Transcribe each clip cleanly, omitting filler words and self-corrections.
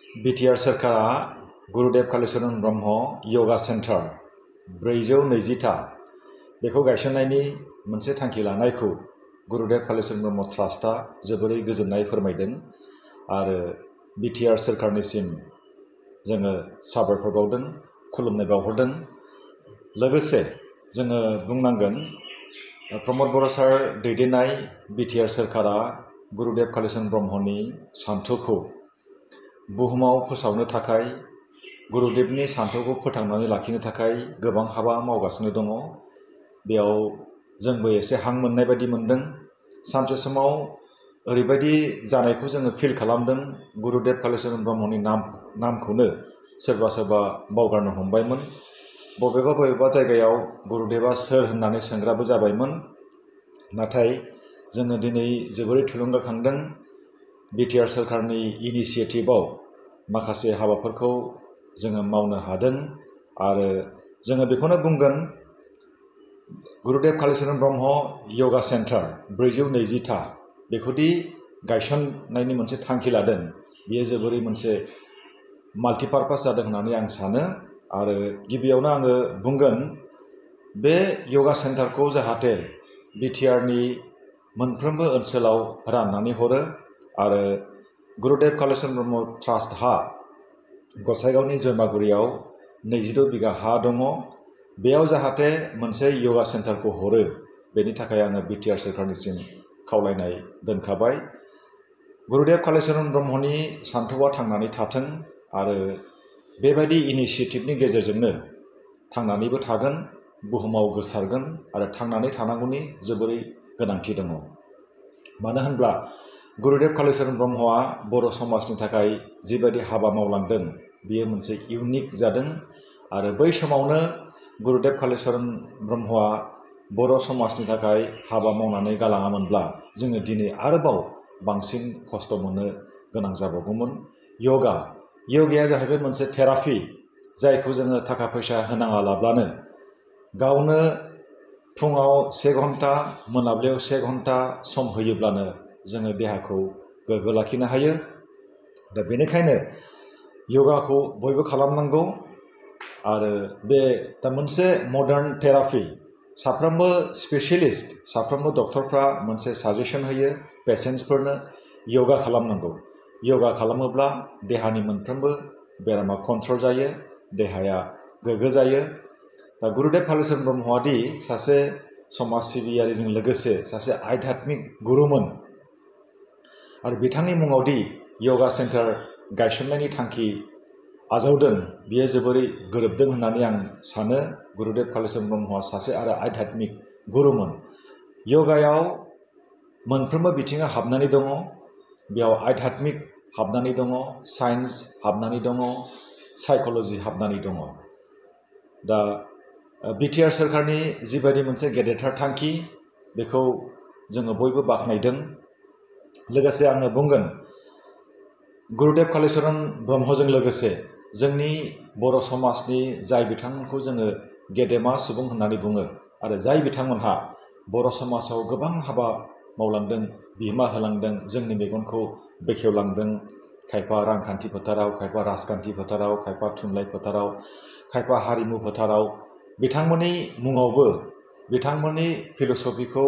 BTR सोरखारा गुरुदेव Kalicharan Brahma yoga centre 420टा बेखौ गायसननायनि मोनसे थांखि लानायखौ गुरुदेव कालीचरण ब्रह्म ट्रास्टआ जोबोरै गोजोननाय फोरमायदों आरो बिटिआर सोरखारनिसिम जोङो साबायखर बावदों खुलुमनाय बावहरदों। लोगोसे जोङो बुंनांगोन प्रमद बर' सार दैदेननाय बिटिआर सोरखारा गुरुदेव कालीचरण ब्रह्मनि सान्थौखौ बुहुमाव फोसावनो थाखाय गुरुदेवनि सान्थौखौ फोथांनानै लाखिनो थाखाय गोबां हाबा मावगासिनो दङ। बेयाव जोंबो एसे हां मोननाय बायदि मोनदों। सानसे समाव ओरैबायदि जानायखौ जोङो फिल खालामदों गुरुदेव कालीचरण ब्रह्मनि नामखौनो सोरबा सोरबा बावगारनो हमबायमोन। बबेबा जायगायाव गुरुदेवा सोर होननानै सोंग्राबो जाबायमोन। नाथाय जोङो दिनै जोबोरै थुलुंगाखांदों बिटिआर सोरखारनि इनिशिएटिभआव माखासे हाबाफोरखौ जोङो मावनो हादों आरो जोङो बेखौनो बुंगोन गुरुदेव कालीचरण ब्रह्म योगा सेन्टार 420टा बेखौदि गायसननायनि मोनसे थांखि लादों बेयो जोबोरै मोनसे माल्टिपार्पास जादों होननानै आं सानो। आरो गिबियावनो आङो बुंगोन बे योगा सेन्टारखौ जाहाथे बिटिआरनि मोनफ्रोमबो ओनसोलाव राननानै हरो आरो गुरुदेव कालीचरण ब्रह्म ट्रास्टहा गसाइगावनि जयमागुरियाव 26 बिगा हा दङ। बेयाव जाहाथे मोनसे योगा सेन्टारखौ हरो बेनि थाखाय आङो बिटिआर सोरखारनिसिम खावलायनाय दोनखाबाय। गुरुदेव कालीचरण ब्रह्मनि सान्थौआ थांनानै थाथों आरो बेबायदि इनिशिएटिभनि गेजेरजोंनो थांनानैबो थागोन, बुहुमाव गोसारगोन आरो थांनानै थानांगौनि जोबोरै गोनांथि दङ। मानो होनब्ला गुरुदेव कालीचरण ब्रह्मआ बर' समाजनि थाखाय जिबायदि हाबा मावलांदों बेयो मोनसे इउनिक जादों आरो बै समावनो गुरुदेव कालीचरण ब्रह्मआ बर' समाजनि थाखाय हाबा मावनानै गालाङामोनब्ला जोङो दिनै आरोबाव बांसिन खस्थ' मोननो गोनां जाबावगौमोन। योगाया जाहैबाय मोनसे थेरापि जायखौ जोङो थाखा फैसा होनाङा लाब्लानो गावनो फुङाव 1 घन्टा मोनाबिलियाव 1 घन्टा सम होयोब्लानो जोङो देहाखौ गोग्गो लाखिनो हायो। दा बेनिखायनो योगाखौ बयबो खालामनांगौ आरो बे मोनसे मडार्न थेरापि साफ्रोमबो स्पेसियलिस्ट साफ्रोमबो डक्टरफ्रा मोनसे साजेसन होयो पेशेन्ट्सफोरनो योगा खालामनांगौ। योगा खालामोब्ला देहानि मोनफ्रोमबो बेरामा कन्ट्रल जायो, देहाया गोग्गो जायो। दा गुरुदेव कालीचरण ब्रह्मआदि सासे समाज सिबियारिजों लोगोसे सासे आध्यात्मिक गुरुमोन आरो बिथांनि मुङावदि योगा सेन्टार गायसननायनि थांखि आजावदों बियो जोबोरै गोरोबदों होननानै आं सानो। गुरुदेव कालीचरण ब्रह्मआ सासे आरो आध्यात्मिक गुरुमोन। योगायाव मोनफ्रोमबो बिथिङा हाबनानै दङ। बेयाव आध्यात्मिक हाबनानै दङ, साइन्स हाबनानै दङ, साइक'लजि हाबनानै दङ। दा बिटिआर सोरखारनि जिबायदि मोनसे गेदेरथार थांखि बेखौ जोङो बयबो बाख्नायदों। लोगोसे आङो बुंगोन गुरुदेव कालीचरण ब्रह्मजों लोगोसे जोंनि बर' समाजनि जाय बिथांमोनखौ जोङो गेदेमा सुबुं होननानै बुङो आरो जाय बिथांमोनहा बर' समाजाव गोबां हाबा मावलांदों, बिहोमा होलांदों, जोंनि मेगनखौ बेखेवलांदों, खायफा रांखान्थि फोथाराव, खायफा राजखान्थि फोथाराव, खायफा थुनलाइ फोथाराव, खायफा हारिमु फोथाराव, बिथांमोननि मुङावबो बिथांमोननि फिल'सफिखौ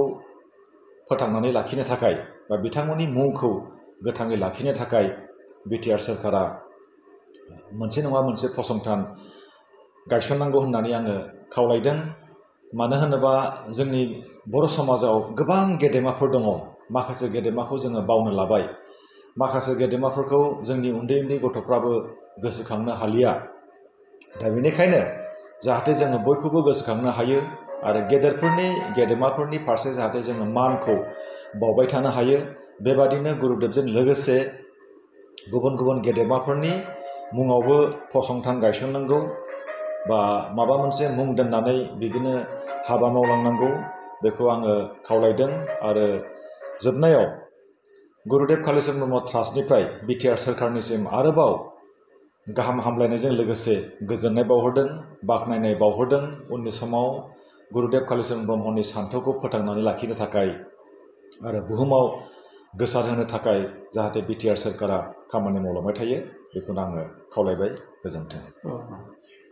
फोथांनानै लाखिनो थाखाय बा बिथांमोननि मुंखौ गोथाङै लाखिनो थाखाय बिटिआर सोरखारा मोनसे नङा मोनसे फसंथान गायसननांगौ होननानै आङो खावलायदों। मानो होनोबा जोंनि बर' समाजाव गोबां गेदेमाफोर दङ। माखासे गेदेमाखौ जोङो बावनो लाबाय, माखासे गेदेमाफोरखौ जोंनि उन्दै गथ'फ्राबो गोसोखांनो हालिया। दा बेनिखायनो जाहाथे जोङो बयखौबो गोसोखांनो हायो आरो गेदेमाफोरनि फारसे जाहाथे जोङो मानखौ बावबाय थानो हायो, बेबादिनो गुरुदेबजों लोगोसे गुबुन गेदेमाफोरनि मुङावबो फसंथान गायसननांगौ बा माबा मोनसे मुं दोननानै बिदिनो हाबा मावलांनांगौ बेखौ आङो खावलायदों। आरो जोबनायाव गुरुदेव कालीचरण ब्रह्म ट्रास्टनिफ्राय बिटिआर सोरखारनिसिम आरोबाव गाहाम हामलायनायजों लोगोसे गोजोननाय बावहरदों, बाख्नायनाय बावहरदों। उननि समाव गुरुदेव कालीचरण ब्रह्मनि सान्थौखौ फोथांनानै लाखिनो थाखाय आरो बुहुमाव गोसारहोनो थाखाय जाहाथे बिटिआर सोरखारा खामानि मावलांबाय थायो बेखौनो आङो खावलायबाय। गोजोन्थों।